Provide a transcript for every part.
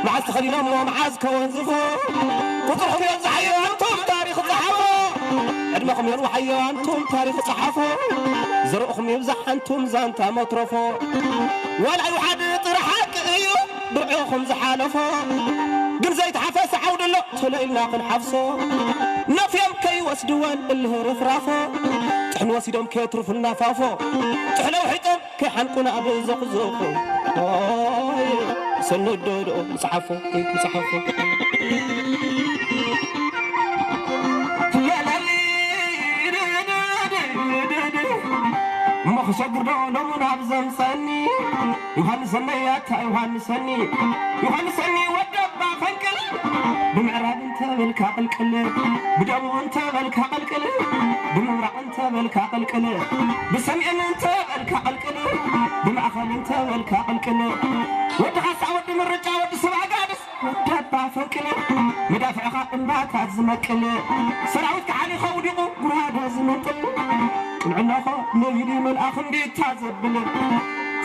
መዓዝ ተኸዲኖሞ መዓዝ ከወንዝፎ። ቁፅርኹም የብዝሓዮ ኣንቱም ታሪኽ ጸሓፎ። ዕድመኹም የንውሓዮ ኣንቱም ታሪኽ ጸሓፎ። ዘርእኹም ይብዛሕ ኣንቱም ዛንታ መትረፎ። ዋላ ይውሓድ ጥረ ሓቂ እዩ ብርዕኹም ዝሓለፎ። ግን ዘይተሓፈሰ ዓውዲ ኣሎ ቶሎ ኢልና ክንሓፍሶ። ነፍዮም ከይወስድወን እልህ ርፍራፎ። ጥሕን ወሲዶም ከየትርፉልና ፋፎ። ጥሕሎ ውሒጦም ከይሓንቁና ኣብ ዘኽዘኹ። ኦይ፣ ሰነዶዶ ምጽሓፎ፣ ምጽሓፎ። እሞ ክሸግር ዶ ሎሙን ኣብ ዘምጸኒ? ዮሃንሰነይ ኣታ ዮሃንሰኒ፣ ዮሃንሰኒ ወደባ ፈንቅል። ብምዕራብ እንተበልካ ቅልቅል፣ ብደቡብ እንተበልካ ቅልቅል፣ ብምብራቕ እንተበልካ ቅልቅል፣ ብሰሜን እንተበልካ ቅልቅል፣ ብማእኸል እንተበልካ ቅልቅል። ወዲ ካሳ ወዲ ምርጫ ወዲ ሰብዓ ጋድስ ወደባ ፈንቅል። መዳፍዕኻ እምባታት ዝመቅል፣ ሰራዊት ከዓሊኻ ውዲቑ ጉራደ ዝመንጥል። ቅንዕናኻ ነቢዲ መልኣኽ እንዲታ ዘብል።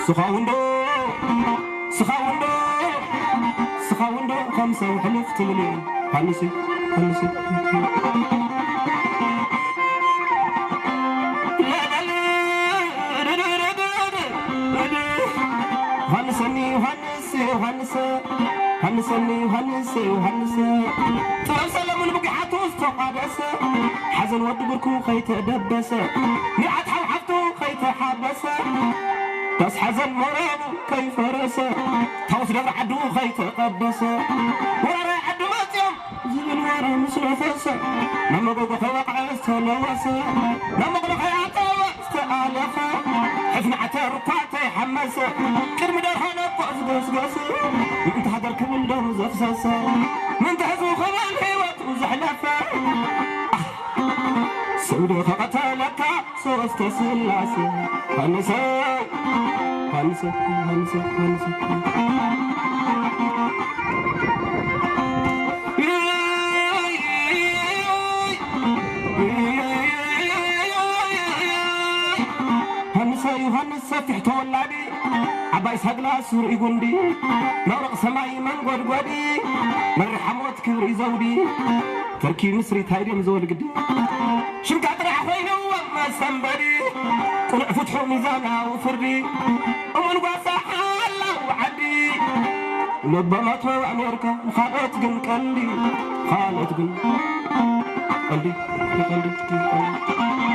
ስኻ ውንዶ፣ ስኻ ውንዶ፣ ስኻ ውንዶ ከም ሰብ ሕልፍ ትብል። ሃንሲ፣ ሃንሲ። ሃንሰኒ፣ ሃንስ፣ ሃንሰ፣ ሃንሰኒ፣ ሃንስ፣ ሃንሰ። ጥበብ ሰለሙን ብጊሓቱ ዝተቋደሰ፣ ሓዘን ወዲ ብርኩ ከይተደበሰ፣ ንብዓት ሓው ሓፍቱ ከይተሓበሰ፣ ዳስ ሓዘን መረቡ ከይፈረሰ፣ ታቦት ደብረ ዓዱ ከይተቐደሰ፣ ወራራይ ዓዱ መጽዮም ዝብል ወረ ምስ ነፈሰ፣ ናብ መጎጎ ከይበቕዐ ዝተለወሰ፣ ናብ መቕሎ ከይኣተወ ዝተኣለኸ፣ ሕፍኒ ዓተር እኳ ተይሓመሰ፣ ቅድሚ ደርሆ ነቦ ዝገስገሰ፣ ምእንቲ ሃገር ክብል ደሙ ዘፍሰሰ፣ ምእንቲ ህዝቡ ክብል ህይወቱ ዘሕለፈ፣ ሰብ ዶ ከቐተለካ ሶስተ ስላሴ። ሃንሰ፣ ሃንሰ፣ ሃንሰ፣ ሃንሰ። ሃንሰ ዮሃንስ ሰፊሕ ተወላዲ፣ ዓባይ ሳግላ ስሩይ ጉንዲ፣ ነውረቕ ሰማይ መንጎድጎዲ፣ መሪሕ ሓሞት ክብሪ ዘውዲ፣ ተርኪ ምስሪ ታይድዮም ዘወልግዲ። ሽምካ ጥራሕ ኮይንዎም መሰንበዲ፣ ቅኑዕ ፍትሑ ሚዛናዊ ፍርዲ፣ እሙን ጓሳ ሓላው ዓዲ። ለባማት ኣሜሪካ፣ ካልኦት ግን ቀልዲ፣ ካልኦት ግን ቀልዲ፣ ቀልዲ፣ ቀልዲ።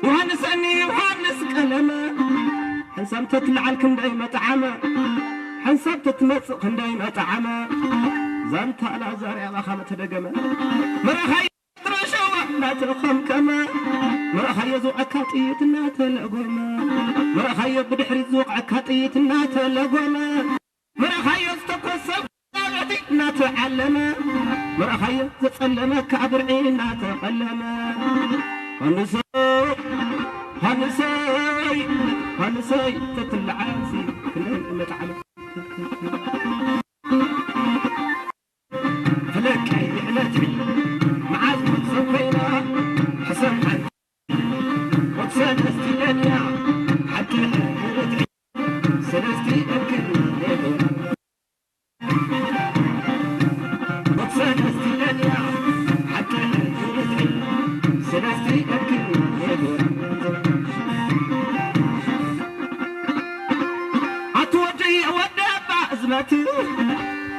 ዮሃንስ እኒ ዮሃንስ ቀለመ፣ ሓንሳብ ተትለዓል ክንደይ መጥዓመ፣ ሓንሳብ ተትመጽእ ክንደይ መጥዓመ። ዛንታ ላዛር ኣባኻ መተደገመ። መራኻዮ ትረሸዋ እናተኸምከመ፣ መራኻዮ ዝውዓካ ጥይት እናተለጎመ፣ መራኻዮ ብድሕሪት ዝወቕዐካ ጥይት እናተለጎመ፣ መራኻዮ ዝተኮሰ ጻብዕቲ እናተዓለመ፣ መራኻዮ ዘጸለመካ ብርዒ እናተቐለመ። ሃንሰይ፣ ሃንሰይ፣ ሃንሰይ ተትለዓልሲ ክንደይ መጥዓመ። ፍለቀይ ዕለትሪ መዓዝ ሰብ ኮይና ሕሰብ ሓንቲ ወሰለስቲ ለልያ ሓቂ ዕለትሪ ሰለስቲ እክል ወሰለስቲ ለልያ ሓቂ ዕለትሪ ሰለስቲ እክል ኣቲ ወዲ ወዲ ኣባ እዝመት፣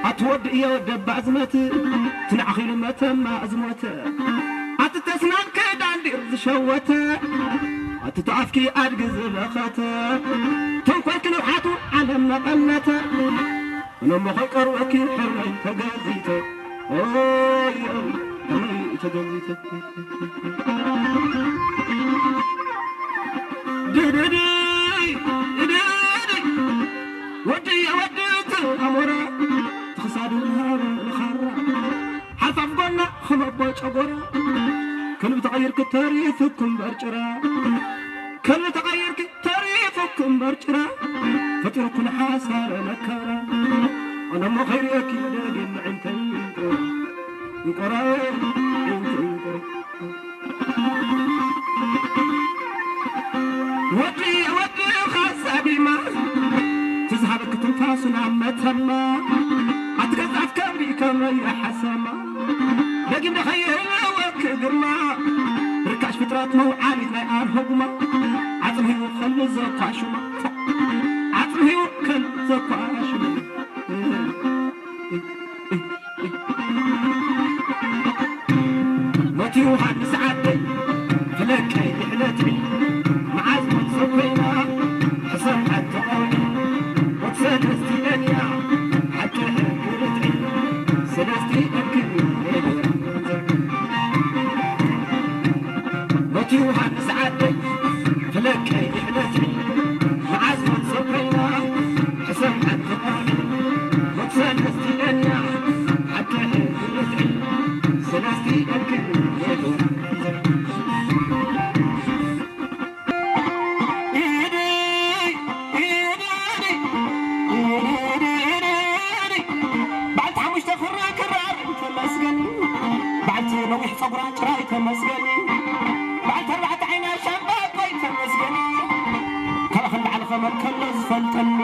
ኣቲ ወዲ እየ ወዲ ኣባ እዝመት፣ ትናዕኺሉ መተማ እዝሞት፣ ኣቲ ተስናን ክዳን ዲር ዝሸወተ፣ ኣቲ ተኣፍኪ ኣድጊ ዝበኸተ፣ ተንኮልኪ ንውሓቱ ዓለም መቐነተ፣ እነሞ ከይቀርበኪ ሕርመይ ተገዚተ፣ ኦይ፣ ኦይ፣ ሕርመይ ተገዚተ። ድድድይ፣ ድድድይ፣ ወዲ የወድት ኣሞራ፣ ትኽሳዱ ንኻራ፣ ሓፋፍ ጎና ኸመቦ ጨጎራ፣ ከልቢ ተቐይርክ ተሪፍኩም በርጭራ፣ ከልቢ ተቐይርክ ተሪፍኩም በርጭራ፣ ፈጢርኩን ሓሳረ መከራ፣ ኣነሞ ኸይርእየኪ ደጊም ምዕንተይ እንቆራ፣ እንቆራ፣ እንቆራ። ፋሱን ኣብ መተማ ኣትገዛፍ ከብሪ ከመይ ሓሰማ ደጊም ደኸየለወክ ግርማ ርካሽ ፍጥረት መውዓሊት ናይ ኣርሆጉማ ዓጽሚ ይውከል ዘኳሹማ ዓጽሚ ይውከል ዘኳሹማ ሞት ዮሃንስ ዓደይ ፍለቀይ ይሕለትኒ መዓዝ ሞት ኮይና ሕሰብ ኣተቐውኒ ሞት ሰለስቲኤን እያ ሓቂ ሕጊ ርትዒ ሰለስቲኤን ክብሪ ሞት ዮሃንስ ዓደይ ፍለቀይ ይሕለትኒ መዓዝ ሞት ኮይና ሕሰብ ኣተቐውኒ ሞት ሰለስቲኤን እያ ሓቂ ሕጊ ርትዒ ሰለስቲኤን ክብሪ በዓልቲ ሓሙሽተ ክሪ ክራር ተመስገን በዓልቲ ነዊሕ ፀጉራ ጭራይ ተመስገን በዓልቲ ኣርባዕተ ዓይና ሻምባቆይ ተመስገን ካባኽን ላዕሊ ከመን ከሎ ዝፈልጠኒ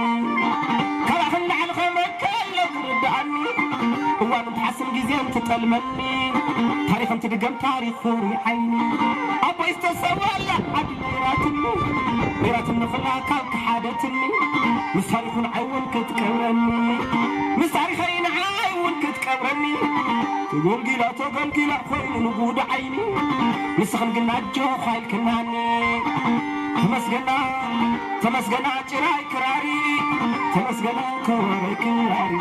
ካባኽን ላዕሊ ከመን ከሎ ዝርድኣኒ እዋን እንትሓስም ግዜ እንትጠልመኒ ታሪኽ እንትድገም ታሪኽ ክብሪ ዓይኒ ኣቦይ ዝተሰዋላ ዓዲ ነይራትኒ ነይራትኒ ክላ ካብ ክሓደትኒ ምስ ታሪኹ ንዓይ እውን ክትቀብረኒ ምስ ታሪኸይ ንዓይ እውን ክትቀብረኒ ተገልጊላ ተገልጊላ ኮይኑ ንጉድ ዓይኒ ንስኽን ግን ኣጆኹ ኣይልክናኒ ተመስገና ተመስገና ጭራይ ክራሪ ተመስገና ከበሮይ ክራሪ